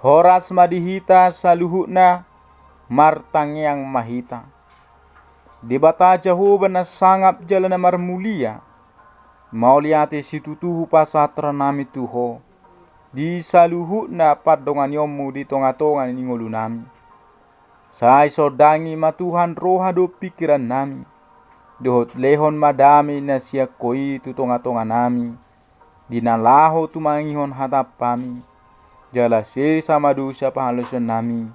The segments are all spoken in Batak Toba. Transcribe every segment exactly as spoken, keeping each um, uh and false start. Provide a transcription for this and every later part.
Horas ma di hita saluhutna, martangiang ma hita. Debata Jahowa na sangap jala na marmulia, mauliate situtu hupasahat rohanami tu Ho, di saluhutna pandonganionmu di tongatonga ni ngolunami. Sai sondangi ma Tuhan roha dohot pingkirannami, dohot lehon ma dame na sian Ho i tu tongatonganami, di na laho tumangihon hataMi. Jala sesa ma dosa pangalaosionnami,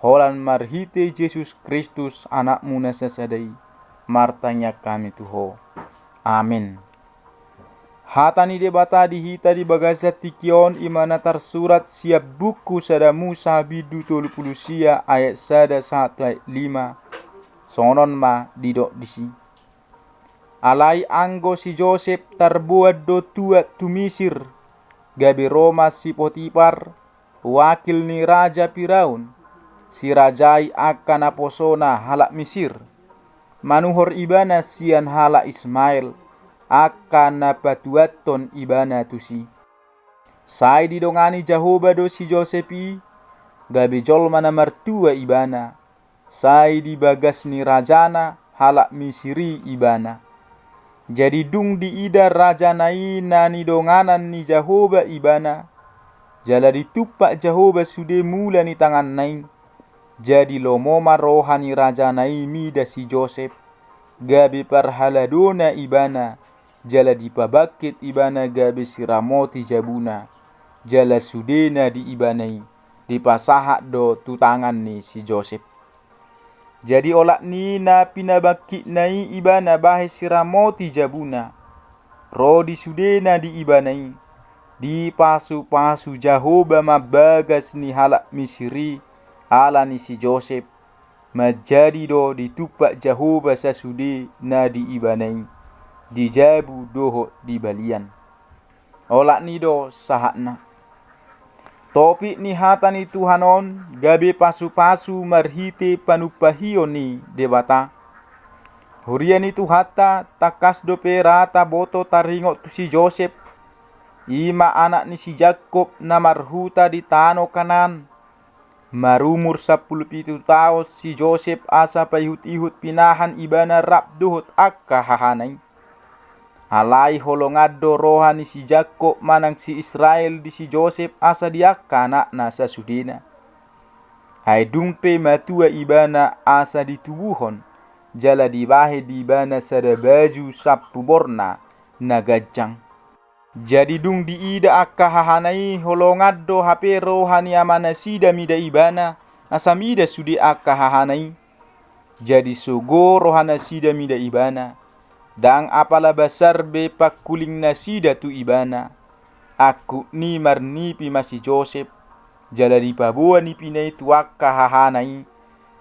holan marhite Jesus Kristus AnakMu na sasada i, martangiang hami tu Ho. Amen. Hata ni Debata di hita di bagasan tingki on i ma na tarsurat sian buku Sada Musa bindu tolu pulu sia ayat sada sahat tu ayat lima. Songon on ma didok disi. Alai anggo si Josep tarboan do tuak tu Misir, gabe ro ma si Potipar, wakil ni raja Piraun, sirajai angka naposona halak Misir, manuhor ibana sian halak Ismael, angka na patuathon ibana tusi. Sai didongani Jahowa do si Josep i, gabe jolma na martua ibana, sai di bagas ni rajana halak Misir i ibana. Jadi dung diida rajana i na nidonganan ni Jahowa ibana, jala ditumpak Jahowa sude mula ni tanganna i, jadi lomo ma roha ni rajana i mida si Josep, gabe parhaladona ibana, jala dipabangkit ibana gabe siramoti jabuna, jala sude na di ibana i dipasahat do tu tangan ni si Josep. Jadi olat ni na pinabangkitna i ibana bahen siramoti jabuna, ro di sude na di ibana i, dipasupasu Jahowa ma bagas ni halak Misir i ala ni si Josep, manjadi do ditumpak Jahowa sasude na di ibana i, di jabu dohot di balian. Olat ni do sahatna. Topik ni hata ni Tuhan on gabe pasupasu marhite panumpahion ni Debata. Huria ni Tuhanta, tangkas dope ra taboto taringot tu si Josep, i ma anak ni si Jakkob na marhuta di tano Kanaan. Marumur sampulu pitu taon si Josep asa paihutihut pinahan ibana rap dohot angka hahana i. Alai holongan do roha ni si Jakkob manang si Israel di si Josep asa di angka anakna sasudena. Ai dung pe matua ibana asa ditubuhon, jala dibahen di ibana sada baju sampu borna na ganjang. Jadi dung diida angka hahana i, holongan do hape roha ni amanasida mida ibana, asa mida sude angka hahana i. Jadi sogo rohanasida mida ibana. Ndang apala basar be pangkulingnasida tu ibana. Angkup ni marnipi ma si Josep, jala dipaboa nipina i tu angka hahana i.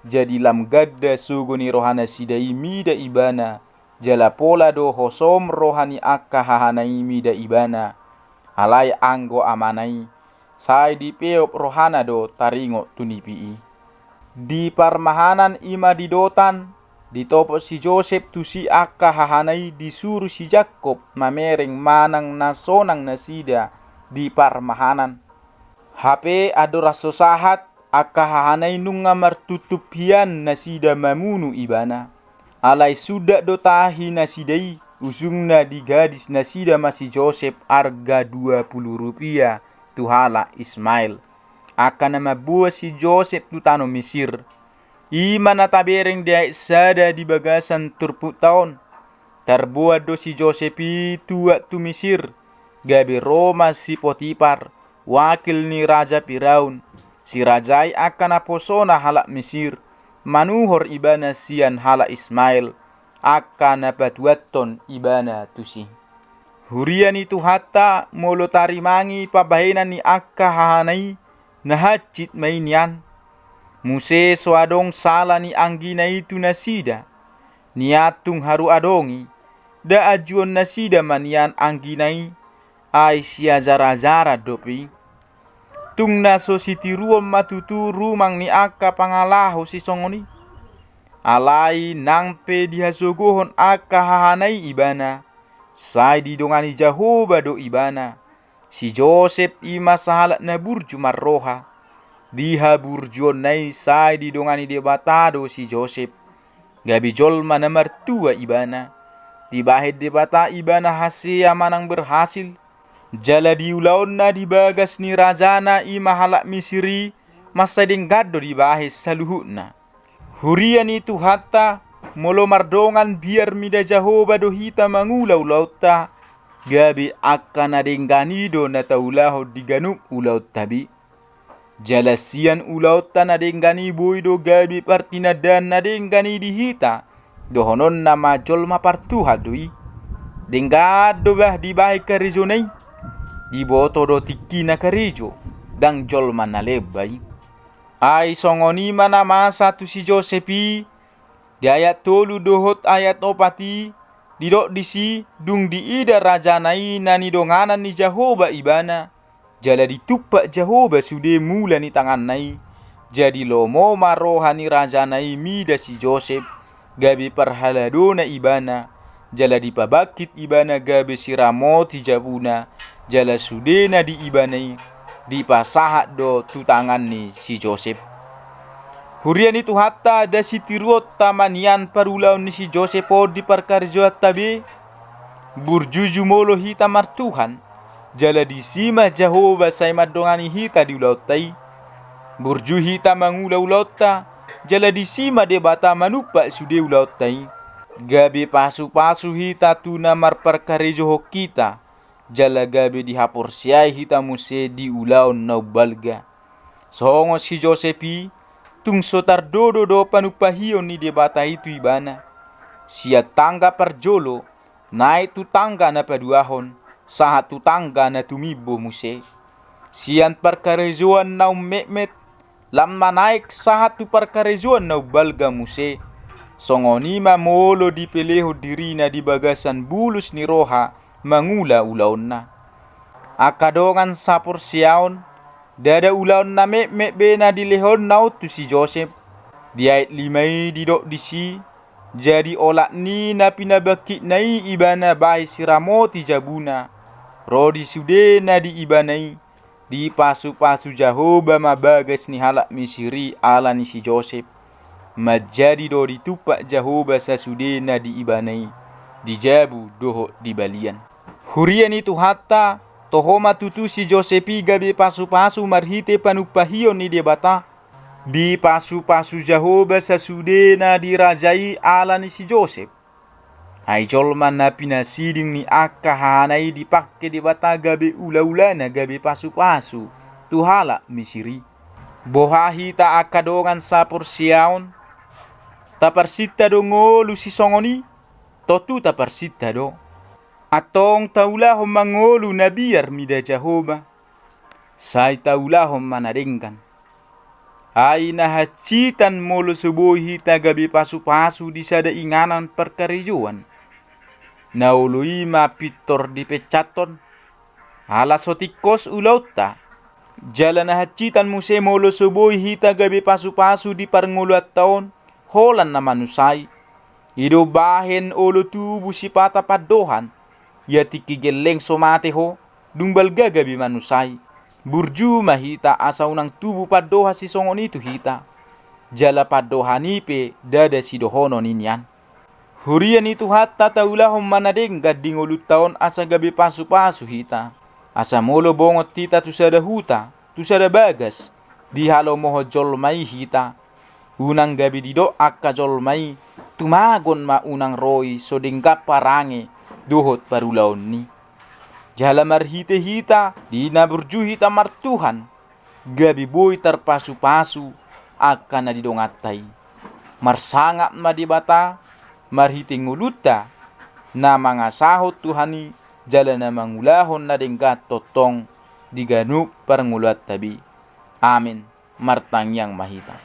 Jadi lam ganda sogo ni rohanasida i mida ibana, jala pola do hosom roha ni angka hahana i mida ibana. Alai anggo amana i, sai dipeop rohana do taringot tu nipi i. Di parmahanan i ma di Dotan, ditopot si Josep tusi angka hahana i, disuru si Jakkob mamereng manang na sonang nasida di parmahanan. Hape andorang so sahat, angka hahana i nunga martutup hian nasida mamunu ibana. Alai sundat do tahi nasida i, ujungna digadis nasida ma si Josep arga dua pulu rupia tu halak Ismael. Angka na mamboan si Josep tu tano Misir. I ma na tabereng di ayat sada di bagasan turpukta on. Tarboan do si Josep i tuak tu Misir, gabe ro ma si Potipar, wakil ni raja Piraun, sirajai angka naposona halak Misir, manuhor ibana sian halak Ismael, angka na patuathon ibana tusi. Huria ni Tuhanta, molo tarimangi pambahenan ni angka hahana i, na hansit ma i nian. Muse so adong sala ni anggina i tu nasida. Nian tung haru adong i, nda anjuonnasida ma nian anggina i, ai siajarajaran dope i. Tung na so sitiruon ma tutu rumang ni angka pangalaho sisongon i. Alai nang pe dihasogohon angka hahana i ibana, sai didongani Jahowa do ibana. Si Josep i ma sahalak na burju marroha. Di haburjuonna i sai didongani Debata do si Josep, gabe jolma na martua ibana. Dibahen Debata ibana hasea manang berhasil. Jala di ulaonna di bagas ni rajana i ma halak Misir i, mansai denggan do dibahen saluhutna. Huria ni Tuhanta, molo mardongan biar mida Jahowa do hita mangula ulaonta, gabe angka na denggan i do na taulahon di ganup ulaonta be. Jala sian ulaonta na denggan i boi do gabe partinandaan na denggan i di hita, dohononna ma jolma partuhan do i. Denggan do bah dibahen karejona i. Diboto do tingkina karejo, ndang jolma na lemba i. Ai songon i ma na masa tu si Josep i. Di ayat tolu dohot ayat opat i, didok disi, dung diida rajana i na nidonganan ni Jahowa ibana, jala ditumpak Jahowa sude mula ni tanganna i. Jadi lomo ma roha ni rajana i mida si Josep, gabe parhaladona ibana, jala dipabangkit ibana gabe siramoti jabuna, jala sude na di ibana i dipasahat do tu tangan ni si Josep. Huria ni Tuhanta, ndang sitiruonta ma nian parulaon ni si Josep on di parkarejoanta be. Burju jumolo hita martuhan, jala disi ma Jahowa sai mandongani hita di ulaonta i. Burju hita mangula ulaonta, jala disi ma Debata manumpak sude ulaonta i. Gabe pasupasu hita tu na marparkarejohon hita, jala gabe dihaporseai hita muse di ulaon na umbalga. Songon si Josep i, tung so tardodo do panumpahion ni Debata i tu ibana. Sian tangga parjolo, naek tu tangga na paduahon, sahat tu tangga na tumimbo muse. Sian parkarejoan na ummetmet, lam ma naek sahat tu parkarejoan na umbalga muse. Songon i ma molo dipelehon dirina di bagasan bulus ni roha mangula ulaonna. Angka dongan saporseaon, ndada ulaon na metmet be na dilehonna on tu si Josep. Di ayat lima i didok disi, jadi olat ni na pinabangkitna i ibana bahen siramoti jabuna. Ro di sude na di ibana i, dipasupasu Jahowa ma bagas ni halak Misir i ala ni si Josep. Manjadi do ditumpak Jahowa sasude na di ibana i, di jabu dohot di balian. Huria ni Tuhanta, toho ma tutu si Josep i gabe pasupasu marhite panumpahion ni Debata. Dipasupasu Jahowa sasude na di raja i ala ni si Josep. Ai jolma na pinasiding ni angka hahana i dipangke Debata gabe ulaulana gabe pasupasu tu halak Misir i. Boha hita angka dongan saporseaon, taparsinta do ngolu sisongon i? Tontu taparsinta do. Antong taulahon ma ngolu na biar mida Jahowa. Sai taulahon ma na denggan. Ai na hansitan molo so boi hita gabe pasupasu di sada inganan parkarejoan. Na olo i ma pintor dipencathon, ala so tingkos ulaonta. Jala na hansitan muse molo so boi hita gabe pasupasu di parngoluanta on, holan na manusai. I do bahen olo tubu sipata pandohan, ia tingki gelleng so mate ho, dung balga gabe manusai. Burju ma hita asa unang tubu pandohan sisongon i tu hita. Jala pandohan i pe ndada sidohonon i nian. Huria ni Tuhanta, taulahon ma na denggan di ngolunta on asa gabe pasupasu hita. Asa molo bongot hita tu sada huta, tu sada bagas, dihalomohon jolma i hita. Unang gabe didok angka jolma i, tumagon ma unang ro i so denggan parange dohot parulaonna i. Jala marhite hita, di na burju hita martuhan, gabe boi tarpasupasu angka na di donganta i. Marsangap ma Debata, marhite ngolunta, na mangasahon Tuhan i, jala na mangulahon na denggan tongtong di ganup parngoluanta be. Amen. Martangiang ma hita.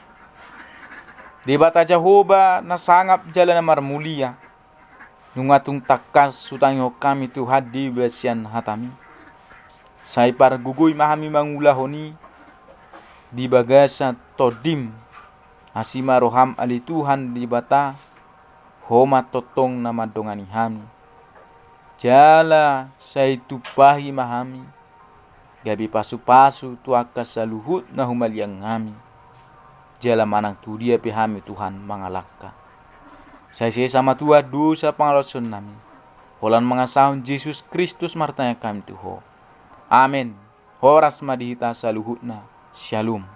Debata Jahowa na sangap jala na marmulia, nunga tung tangkas hutangihon hami Tuhan di bagasan hataMi. Sai pargogoi ma hami mangulahon i di bagasan tondiM. Asi ma rohaM ale Tuhan Debata, Ho ma tongtong na mandongani hami. Jala sai tumpahi ma hami gabe pasupasu tu angka saluhutna humaliang hami, jala manang tu dia pe hami Tuhan mangalangka. Sai sesa ma Tuhan dosa pangalaosion nami. Holan mangasahon Jesus Kristus martangiang hami tu Ho. Amen. Horas ma di hita saluhutna. Shalom.